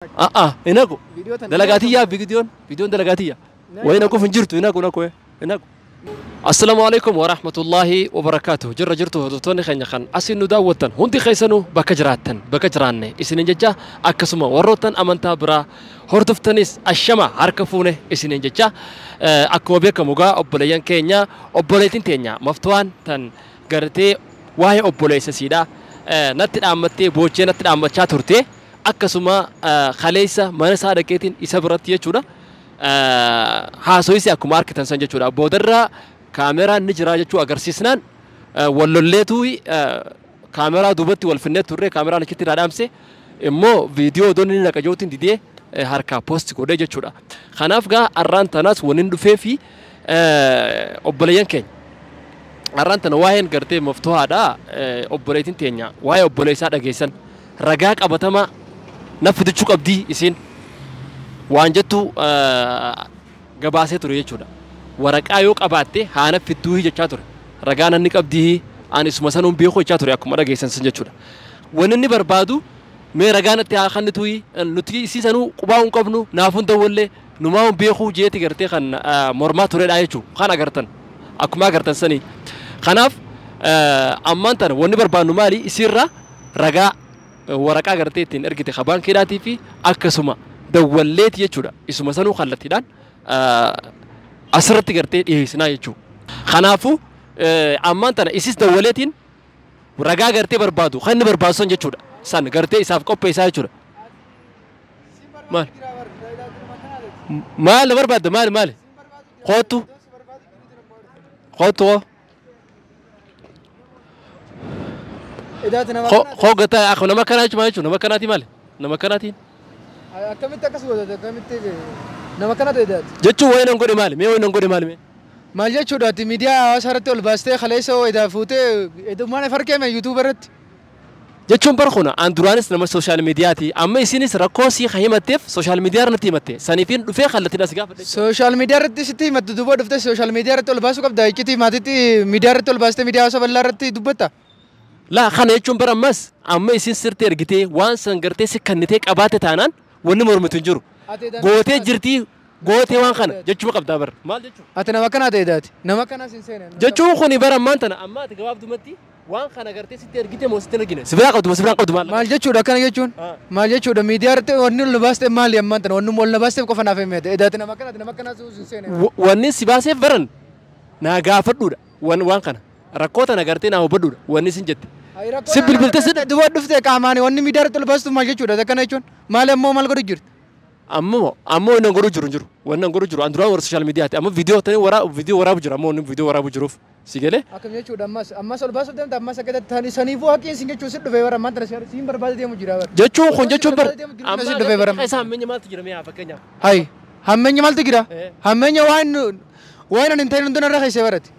Hin haqu. Dalagaa tiyyaa viidiyoon viidiyoon dalagaa tiyya. Wayin haquuf hin jirtu hin haqu hin haqu hin haqu. Assalaamu alaikum wa rahmatullahi wa barakaatuh. Jirra jirtu hordoftoonni keenya kan asiin nu daawwattan hundi keessanuu bakka jiraattan bakka jiraanne isiniin jecha, akkasuma warroottan amantaa biraa hordoftanis ashama harka fuune isiniin jecha. Akkuma beekamu gaa obboleeyyan keenya, obboleettiin teenya Maftuwaan tan gartee waa'ee obboleessa siidha natti dhaammattee boochee natti dhaammachaa turte, akkasuma kaleessa mana isaa dhaqeetiin isa biratti jechuudha haasoyisi akkuma argitan san jechuudha. Boodarraa kaameraan ni jira jechuu agarsiisnaan wallolleetu kaameraa duubatti wal finnee turre, kaameraan achitti irraa dhaamse immoo viidiyoo odoon inni naqa jootiin didee harkaa poosti godhee jechuudha. Kanaaf gaa arraan tanaas waliin dhufee fi obboleeyyan keenya arraan tana waa'een gartee Maftuhaadha, obboleettiin teenya waa'ee obboleessaa dhageessan ragaa qabatamaa na fidachuu qabdii isiin waan jettu gabaasee ture jechuudha. Waraqaa yoo qabaatte haana fidduu jechaa ture. Ragaa namni qabdii ani isuma sanuun beeku jechaa ture akkuma dhageessan sun jechuudha. Wanni inni barbaadu mee ragaa natti haa kennitu, nuti isii sanuu qubaa hin qabnu, naafuun dawwallee numaa hin beeku jeeti gartee kan mormaa turedha jechuudha. Kan agartan akkuma agartan sanii. Kanaaf ammaan tana wanni barbaannu maali? Isiirraa ragaa waraqaa gartee ittiin ergite ka baankiidhaatii fi akkasuma dawwalleeti jechuudha. Isuma sanuu kallattiidhaan asirratti gartee dhiyeessinaa jechuudha. Kanaafuu ammaan tana isis dawwaleetiin ragaa gartee barbaadu kan inni barbaadu san jechuudha. San gartee isaaf qopheessaa jechuudha. Maal? Maal barbaadda? Maali maali? Kootu. Kootu hoo. Koo gataa akka nama kanaa jechuudha jechuudha. Nama kanaati maali? Nama kanaatiin. Akkamitti akkas godhate? Akkamitti nama kana ta'e? Jechuun wayi nan godhe maali? Mee wayi nan godhe maali mee? Maal jechuudha? Ati miidiyaa hawaasaa irratti ol baastee kaleessa edaa fuutee edummaan farqeeme yuutuuba irratti. Jechuun bara kuna an duraanis nama sooshaal miidiyaati. Amma isinis rakkoo sii kan himatteef sooshaal miidiyaa irratti himatte. Saniifin dhufee kallattiin as gaafadhe. Sooshaal miidiyaa irratti sitti himattu duuba dhuftee sooshaal miidiyaa irratti ol baasuu qabda. Iccitii maatiitti miidiyaa irratti ol baastee miidiyaa hawaasaa bal'aa irratti dubbatta. Laa, kana jechuun bara ammas amma isin sirti ergitee waan san gartee si kannitee qabaate taanaan wanni mormitu hin jiru. Gootee jirtii gootee waan kana jechuu qabdaa bara. Maal jechuun? Ati nama kanaa ta'e daati. Nama kanaas hin seene. Jechuun kuni bara ammaan tana amma ati gabaabdumatti waan kana gartee sitti ergite moo sitti hin ergine? Si biraa qabdu moo si biraa qabdu maal? Maal jechuudha akkana jechuun? Maal jechuudha? Miidiyaa irratti wanni ol baaste maali ammaan tana? Wanni ol baasteef qofa naaf himete. Edaati nama kanaati, nama kanaas hin seene. Wanni si baaseef baran naa gaafadhuudha. Waan kana rakkoo tana gartee naa hubadhuudha wanni sin jette. Si bilbilte si Duba dhuftee qaamaan wanni miidiyaa irratti ol baastu maal jechuudha? Akkana jechuun maali ammoo maal godhu jirti? Ammoo wanni an godhu jiru hin jiru. Wanni an godhu jiru an duraan warra sooshaal miidiyaati. Amma viidiyoo tani waraa viidiyoo waraabu jira, amma wanni viidiyoo waraabu jiruuf si galee. Akkam jechuudha? Ammas ammas ol baasuuf deemta, ammas akka tani saniifuu haqqiin sin jechuun si dhufee bara ammaan tana siin barbaade deemu jira bara. Jechuun kun jechuun bara amma si dhufee bara. Isa hammeenya maaltu jira mee haa fakkeenyaaf? Hayi, hammeenya maaltu jira? Hammeenya waan waan ani hin ta'in hunduu narra keessee barate.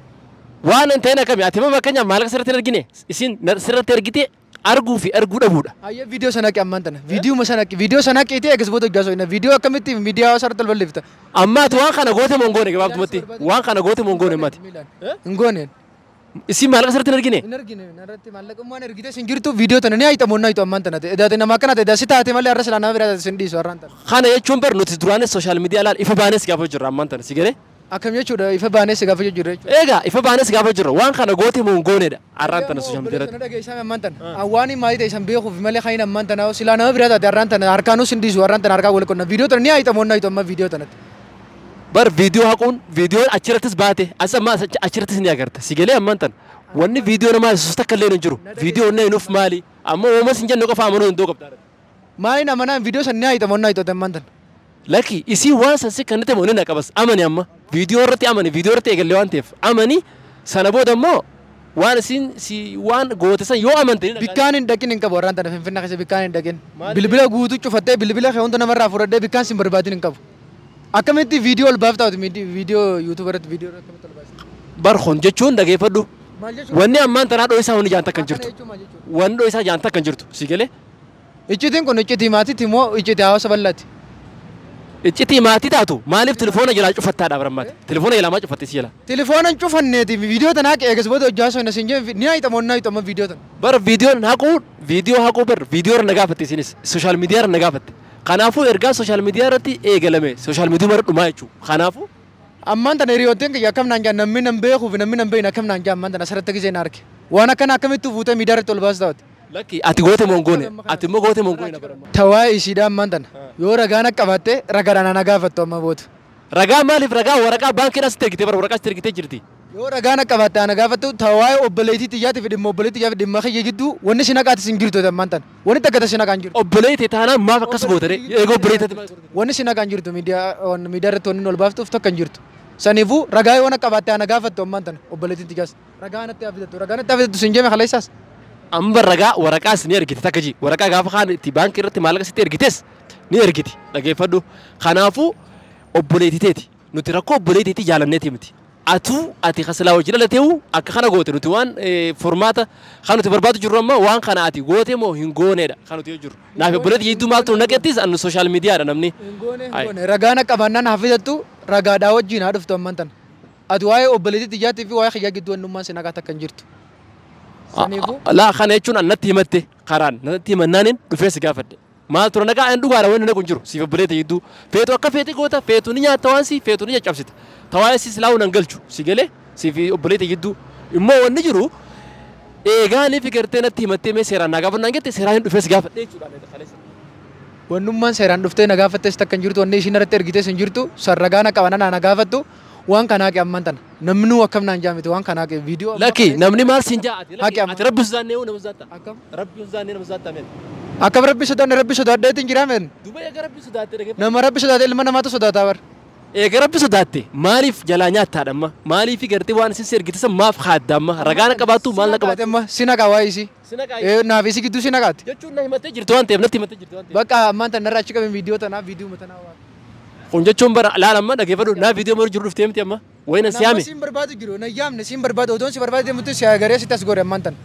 Waan hin ta'in akkami? Ati amma fakkeenyaaf maallaqa sirratti hin argine, isin sirratti ergite arguu fi arguu dhabuudha. Hayyee, viidiyoo sana haqi ammaan tana. Viidiyoo sana haqi. Viidiyoo sana haqiitee eegas booda hojjaa so'ina. Viidiyoo akkamitti miidiyaa hawaasaa irratti ol balleeffta? Amma ati waan kana goote moo hin goone gabaabdumatti? Waan kana goote moo hin goone mati? Hin goone. Isin maallaqa sirratti hin argine? Hin argine, narratti maallaqummaan ergite sin jirtu. Viidiyoo tana ni hayxamu hin hayxu ammaan tana. Edaate nama akkana ta'e si taate malee har'a silaa nama biraa taate sin dhiisu har'aan tana. Kana jechuun bar nuti duraanis sooshaal miidiyaa laal ifa baanes gaafa jirra ammaan tana si galee? Akkam jechuudha ifa baanes gaafa jirra jechuudha? Egaa ifa baanes gaafa jirra, waan kana goote moo hin goonedha har'aan tana sooshaal miidiyaa irratti. Obboleessa dhageessame ammaan tana. Waan maalii ta'e san beekuuf malee kan ammaan tana silaa nama biraa taate har'aan tana harkaanuu sin dhiisu, har'aan tana harkaa wal qonna. Viidiyoo tana ni hayxamu hin hayxu amma viidiyoo tanatti. Bar viidiyoo haquun viidiyoon achirrattis baate as amma achirrattis ni agarta si galee? Ammaan tana wanni viidiyoo namaa yesuus takka illee hin jiru. Viidiyoo inni nuuf maali? Amma uumas hin jenne qofa amanuu hin qabda. Maaliin amanaan? Viidiyoo san ni hayxamu hin hayxu ammaan tana. Lakki, isii waan san si kan ta'e ni qabas amani, amma viidiyoo irratti amani, viidiyoo irratti eegalle waan ta'eef amani. Sana booda immoo waan isin si waan goote san yoo amante ni dhaqaa. Bikkaan hin dhaqin hin qabu har'aan tana Finfinnee keessa bikkaan hin dhaqin. Bilbila guutuu cufattee bilbila kee hunda namarraa fudhadhee bikkaan sin barbaadin hin qabu. Akkamitti viidiyoo ol baaftaa viidiyoo yuutuuba irratti viidiyoo akkamitti ol baafta? Bar kun jechuun dhageeffadhu. Maal jechuudha? Wanni ammaan tanaa dhoo isaa wanni jaanta kan jirtu. Akkana jechuun maal jechuudha? Wanni dhoo isaa jaanta kan jirtu si galee? Iccitiin kun iccitii maatiiti moo iccitii hawaasa bal'aati? Iccitii maatii taatu maaliif telefoona jalaa cufattaadha barammaati? Telefoona jalaa maa cufatte si jalaa? Telefoona hin cufanneeti, viidiyoo tana haqi eegas booda hojjaa soina sin jeen ni hayxamu hin hayxu amma viidiyoo tana. Bar viidiyoon haquu viidiyoo haquu bar viidiyoo irra na gaafatte, isinis sooshaal miidiyaa irra na gaafatte. Kanaafuu ergaa social media irratti eegalame social media mara dhumaa jechuudha. Kanaafuu Ammaan tana hiriyootteen kiyya akkam naan jaan namni nan beekuu fi namni nan beekne akkam naan jaan ammaan tana asirratti gisee na arge. Waan akkana akkamittuu fuutee miidiyaa irratti ol baasta taate. Lakki ati goote moo hin goone? Ati immoo goote moo hin goone na bara. Tawaa isiidha ammaan tana. Yoo ragaan akka qabaatte ragaadhaan ana gaafattu amma booda. Ragaa maaliif ragaa waraqaa baankiidhaan sitti ergitee bara waraqaa sitti ergitee jirti. Yoo ragaan akka qabaatte ana gaafattu tawaa obboleettii xiyyaatiif dhimma obboleettii xiyyaaf dhimma kiyya gidduu wanni si naqaatis hin jirtu ammaan tana. Wanni takka si naqaan jirtu. Obboleettii taanaan maaf akkas goote ree? Eega obboleettii maal goote? Wanni si naqaan jirtu miidiyaa miidiyaa irratti wanni ol baaftuuf takka hin jirtu. Saniifuu ragaa yoo akka qabaatte ana gaafattu ammaan tana obboleettiin xiyyaas. Ragaa natti haa fidattu ragaa natti haa fidattu sin jeeme kaleessaas. Amma ragaa waraqaas ni ergite takka ji waraqaa gaafa kaan itti baankii irratti maallaqa sitti ergites ni ergiti dhageeffadhu. Kanaafuu obboleettii teeti nuti rakkoo obboleettiitii jaalanneeti miti. Atuu ati kasilaa hojii dhalateewu akka kana goote nuti waan furmaata kan nuti barbaadu jirru amma waan kana ati goote moo hin gooneedha kan nuti jirru. Naaf obboleettii jidduu maaltu naqettis annu social mediaadha namni. Hin goone ragaan akka qabaannaan haa fidattu ragaadhaa wajjin haa dhuftu ammaan tana. Ati waa'ee obboleettii xiyyaatii fi waa'ee kiyyaa gidduu wannummaan si naqaa takka hin jirtu. Saniifuu Laa kana jechuun an natti himatte karaan natti himannaaniin dhufee si gaafadhe. Maal tura nagaa an dhugaadha wanni naqu hin jiru siif obboleettii jidduu feetu akka feete goota feetu ni nyaatta waan si feetu ni caccabsita. Tawaa'ee si silaa'uu nan galchu si galee siif obboleettii jidduu immoo wanni jiru eegaanii fi gartee natti himattee mee seeraan naa gaafannaan jette seeraan hin dhufee si gaafadhe jechuudha. Wannummaan seeraan dhuftee na gaafattes takka hin jirtu wanni ishiin irratti ergites hin jirtu san ragaa na qabanaan na gaafattu waan kanaa qe ammaan tana namnuu akkam naan jaamite waan kanaa qe viidiyoo. Lakki namni maal siin jaa ati Haqi amma. ati rabbi sodaannee nama sodaattaa? Akkam? Rabbi sodaannee nama sodaattaa meen? Akkam rabbi sodaanne rabbi sodaadheetiin jiraa meen? Duba eega rabbi sodaatte dhageeffadhu. Nama rabbi sodaate ilma namaatu sodaataa bar. Eega rabbi sodaatte maaliif jalaa nyaattaadha amma? Maaliif gartee waan isin ergite san maaf haadda amma? Ragaa na qabaattu maal na qabaattu? Amma si naqaa waa'ee isii. Si naqaa. Ee naaf isii gidduu si naqaati. Jechuun na himattee jirti waan ta'eef natti himattee jirti waan ta'eef. Bakka ammaan tana narraa achi qabe viidiyoo tanaa viidiyoo tanaa waa. Kun jechuun bara laal amma dhageeffadhu naa viidiyoo maru jiru dhuftee miti amma wayina si yaame. Nama siin barbaadu jiru na yaamne siin barbaadu odoon si barbaadu deemtu si agaree sitti as godhe ammaan tana.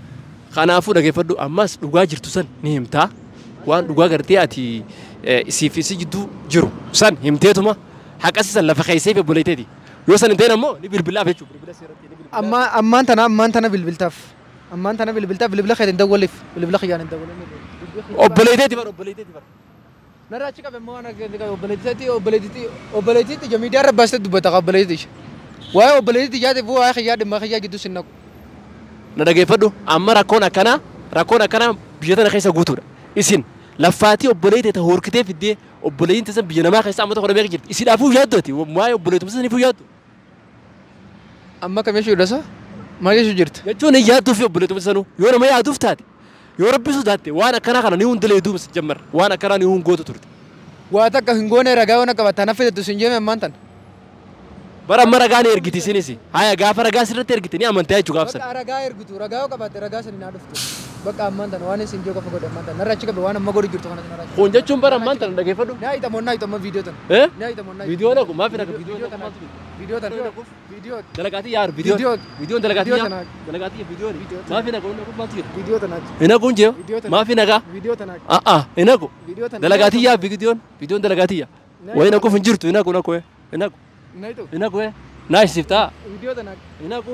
Kanaafuu dhageeffadhu ammas dhugaa jirtu san ni himtaa waan dhugaa gartee ati siif isi jidduu jiru san himteetuma haqasi san lafa keessee fi obboleetteeti. Yoo san hin ta'in ammoo ni bilbilaaf jechuudha. Bilbila seeratti ni bilbilaaf. Amma ammaan tana bilbiltaaf. Ammaan tana bilbiltaaf bilbila keetiin dawwaliif bilbila kiyyaan hin dawwalin. Obboleetteeti bara obboleetteeti bara. Narraa achi qabe immoo waan akka obboleettiitti obboleettiitti obboleettiitti ija miidiyaa irra baastee dubbata obboleettiitti. Waa'ee obboleettiitti jaatiif waa'ee kiyyaa dhimma kiyyaa gidduu sin naqu. Na dhageeffadhu amma rakkoon akkanaa biyya tana keessa guutuudha. Isin laffaatii obboleettii ta horkitee fiddee obboleettiin san biyya namaa keessa amma tokko meeqa jirti. Isiidhaafuu yaaddu ati waa'ee obboleettumsa saniifuu yaaddu. Amma kam jechuudha sa? Maal jechuu jirta? Jechuun hin yaadduu fi obboleettumsa sanuu yoo nama yaaduuf taate yoo rabbi sodaatte waan akkanaa kana ni hundilee duubas jammar waan akkanaa ni hungootu turte. Waa takka hin goone ragaa waan akka tana fidatu sin jeeme ammaan tana. Bara amma ragaa ni ergiti isinis haya gaafa ragaa sirriitti ergite ni amantaa jechuu gaafsan. Bakka ragaa ergitu ragaa yoo qabaatte ragaa sani naa dhuftu. Bakka ammaan tana waan isin jee qofa godhe ammaan tana narra achi qabe waan amma godhu jirtu kana narra achi. Kun jechuun bara ammaan tana dhageeffadhu. Naa itamoo naa itamoo viidiyoo tana. Eh? Naa itamoo naa. Viidiyoo naqu maaf naqu viidiyoo Viidiyoo naqu tana. maaltu Viidiyoo tana. Viidiyoo. Dalagaatii yaar viidiyoo Viidiyoo. viidiyoon dalagaatii Viidiyoo yaa tana. dalagaatii viidiyoon Viidiyoo tana. maaf naqu naqu maaltu jira. Viidiyoo tana. Hin haquun jee Viidiyoo tana. maaf naqaa Viidiyoo tana. a'a hin haqu Viidiyoo tana. dalagaatii yaa viidiyoon viidiyoon dalagaatii yaa wayi naquuf hin jirtu hin haqu naqu hin haqu Naa itu. hin haqu naasiftaa Viidiyoo tana. hin haqu.